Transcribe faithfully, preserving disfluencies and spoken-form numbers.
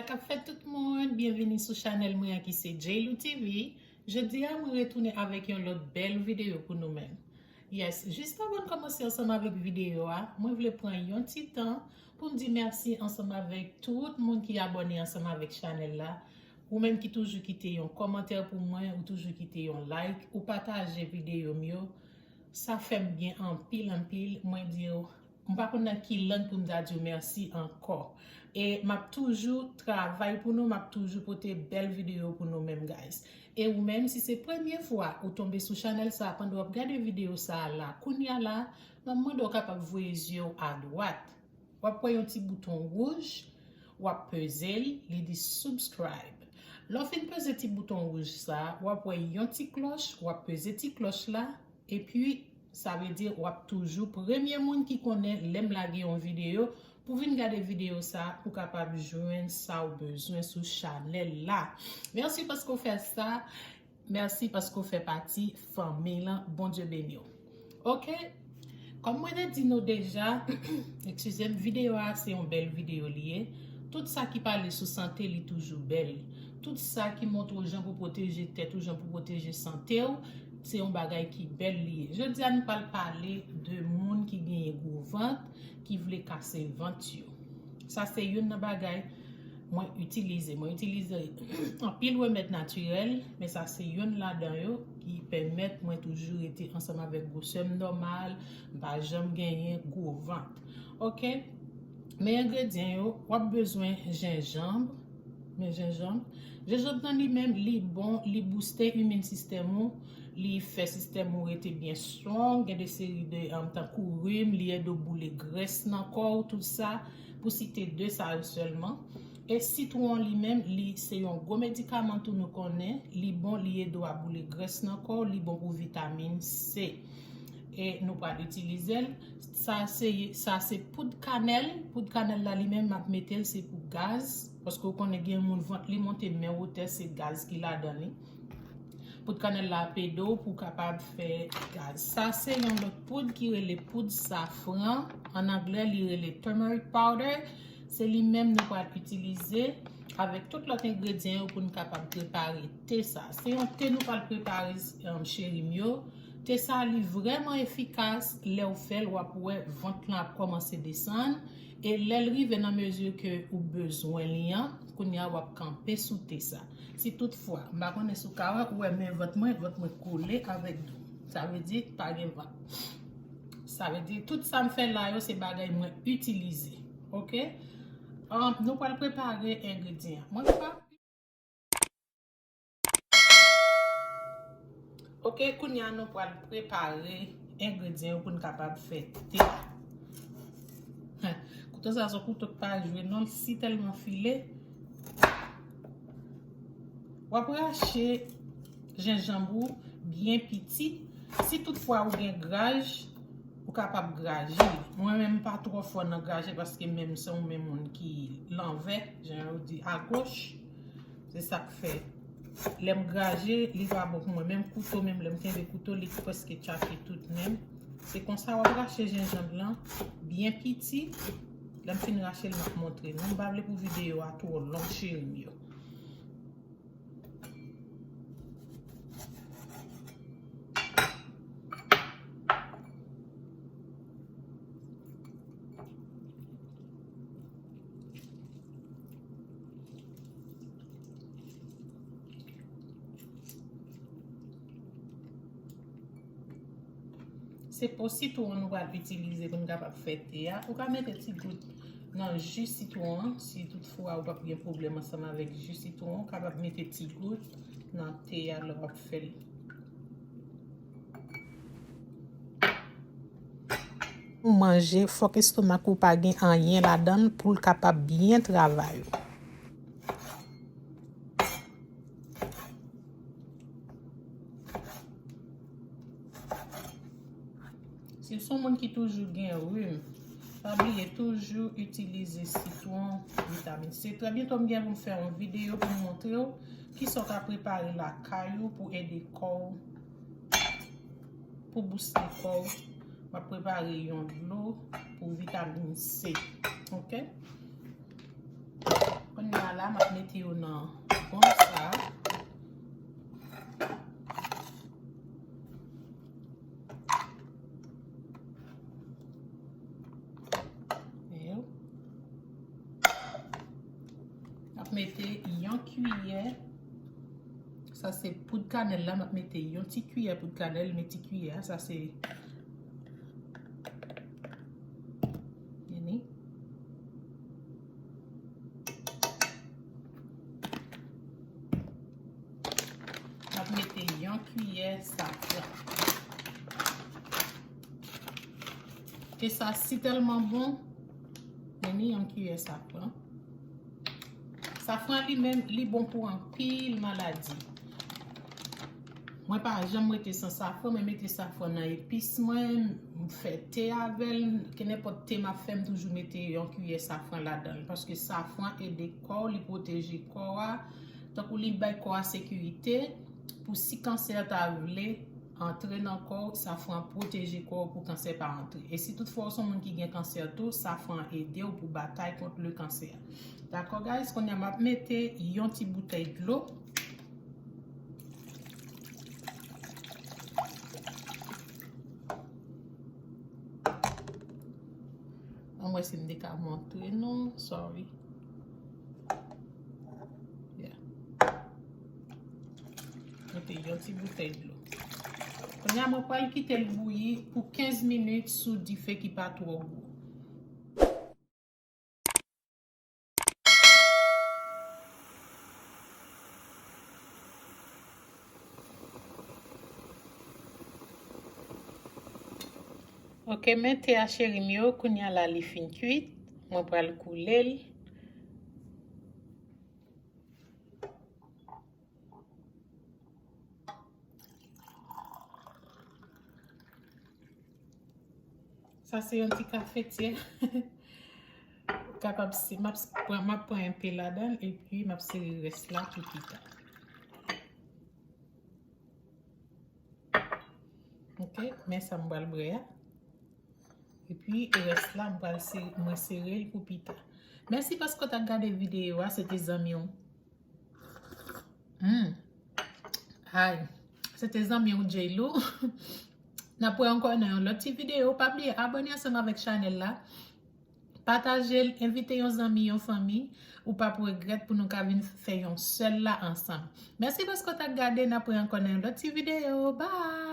K ap fèt tout moun, byenvini sou chanèl mwen an ki se J Lou T V. Jodi a mwen retounen avèk yon lòt bèl videyo pou nou menm. Yes, jis avan n kòmanse ansanm avèk videyo a, mwen vle pran yon ti tan pou m di mèsi ansanm avèk tout moun ki abòne ansanm avèk chanèl la. Ou menm ki toujou kite yon kòmantè pou mwen, ou toujou kite yon like, ou pataje videyo m yo, sa fè m byen anpil, anpil. Mwen di w, m pa konn nan ki lang pou m ta di w mèsi ankò. E m ap toujou travay pou nou, m ap toujou pote bèl videyo pou nou menm, guys. E ou menm, si se premye fwa ou tonbe sou chanèl sa a pandan w ap gade videyo sa a la, kounye a la, m ap mande w kapab voye zye w adwat. W ap wè yon ti bouton wouj, w ap peze l, li di subscribe. Lè w fin peze ti bouton wouj sa a, w ap wè yon ti klòch, w ap peze ti klòch la, epi sa vle di w ap toujou premye moun ki konnen lè m lage yon videyo pou vin gade videyo sa a pou kapab jwenn sa w bezwen sou chanèl la. Mèsi paske w fè sa. Mèsi paske w fè pati fanmi lan. Bondye beni w. Oke? Kòm mwen te di nou deja, eskize m, videyo a se yon bèl videyo li ye. Tout sa ki pale sou sante, li toujou bèl. Tout sa ki montre w jan pou pwoteje tèt ou, jan pou pwoteje sante w, se yon bagay ki bèl li ye. Jodi a, nou pral pale de moun ki genyen gwo vant, ki vle kase vant yo. Sa se youn nan bagay mwen itilize. Mwen itilize anpil remèd natirèl, men sa se youn ladan yo ki pèmèt mwen toujou rete ansanm avèk gwosè m nòmal, m pa janm genyen gwo vant. Oke? Men engredyan yo, w ap bezwen jenjanm. Men jenjanm. Jenjanm nan li menm, li bon, li booste immune system ou, li fè sistèm ou rete byen strong, gen de seri de, um, tankou rim, li ede w boule grès nan kò w, tout sa, pou site de sa yo sèlman. E sitwon li menm, li se yon gwo medikaman tou nou konnen, li bon, li ede w a boule grès nan kò w, li bon pou vitamin C. E nou pral itilize l. Sa se, sa se poud kanèl. Poud kanèl la li menm m ap mete l se pou gaz. Paske w konnen gen moun vant li monte men wotè se gaz ki ladan li. Poud kanèl la ap ede w pou w kapab fè gaz. Sa se yon lòt poud ki rele poud safran. An anglè li rele turmeric powder. Se li menm nou pral itilize avèk tout lòt engredyan yo pou n kapab prepare te sa. Se yon te nou pral prepare, um, cheri m yo. Te sa li vrèman efikas, lè w fè l, w ap wè vant lan ap kòmanse desann. E lè l rive nan mezi ke ou bezwen li an, kounye a w ap kanpe sou te sa. Si toutfwa, m pa konnen si w ka wè, ou wè men vant mwen, vant mwen kole avèk do m. Sa vle di pa gen vant. Sa vle di tout sa m fè la yo se bagay mwen itilize. Oke? Um, nou pral prepare engredyan. Mwen pa Oke, kounye a nou pral prepare engredyan yo pou n kapab fè te a. Kouto sa se yon kouto k pa jwe non, l si tèlman file. W ap rache jenjanm ou byen piti. Si toutfwa ou gen graj, ou kapab graje l. Mwen menm m pa twò fò nan graje paske menm se yon men moun ki lanvè, jan yo di agoch. Se sa k fè lè m graje, li pa bon pou mwen. Menm kouto, menm lè m kenbe kouto, li prèske tchake tout nen m. Se konsa w ap rache jenjanm lan byen piti. Lè m fin rache l, m ap montre nou. M pa vle pou videyo a twò long, cheri m yo. Se po sitwon nou pral itilize pou n kapab fè te a. Ou ka mete ti gout nan ji sitwon an, si toutfwa ou p ap gen pwoblèm ansanm avèk ji sitwon, ou kapab mete ti gout nan te a lè w ap fè l. Ou manje, fòk estomak ou pa gen anyen ladan l pou l kapab byen travay. Si w se yon moun ki toujou gen rim, pa bliye toujou itilize sitwon, vitamin C. Trè byento m gen pou m fè yon videyo pou m montre w kisa w ka prepare lakay ou pou ede kò w, pou booste kò w. M ap prepare yon dlo pou vitamin C. Oke? Kounye a la, m ap mete yo nan bòl sa. Yo. M ap mete yon kiyè. Sa se poud kanèl la. M ap mete yon ti kiyè poud kanèl. Men ti kiyè a, sa se. Vini. M ap mete yon kiyè safran. Ke sa si tèlman bon, men ni yon kiyè safran. Safran li menm, li bon pou anpil maladi. Mwen pa janm rete san safran, mwen mete safran nan epis mwen, m fè te avè l, ke nenpòt te m ap fè, m toujou mete yon kiyè safran ladan l, paske safran ede kò w, li pwoteje kò a, tankou li bay kò a sekirite, pou si kansè ta vle antre nan kò w, safran pwoteje kò w pou kansè pa antre. E si toutfwa w se yon moun ki gen kansè tou, safran ede w pou batay kont le kansè. Dakò, guys? Kounye a, m ap mete yon ti boutèy dlo. Ann wè si m te ka montre nou. Sorry. Yeah. Mete yon ti boutèy dlo. Kounye a, mwen pral kite l bouyi pou kenz minit sou dife ki pa twò gwo. Ok, men te a cheri m yo, kounye a la li fin kuit. Mwen pral koule l. Sa se yon ti kafetyè. Kapab si m ap pran, m ap pran enpe ladan l, epi m ap sere rès la pou pita. Ok, men sa m pral bwè a. Epi rès la, m pral se-, mwen sere l pou pita. Mèsi paske w t ap gade videyo a, se te zanmi w. Hmm. Ay, se te zanmi w J-Lo. N ap wè ankò nan yon lòt ti videyo. Pa bliye abòne ansanm avèk chanèl la. Pataje l, envite yon zanmi, yon fanmi. Ou p ap regrèt pou nou ka vin fè yon sèl la ansanm. Mèsi paske w t ap gade. N ap wè ankò nan yon lòt ti videyo. Bye!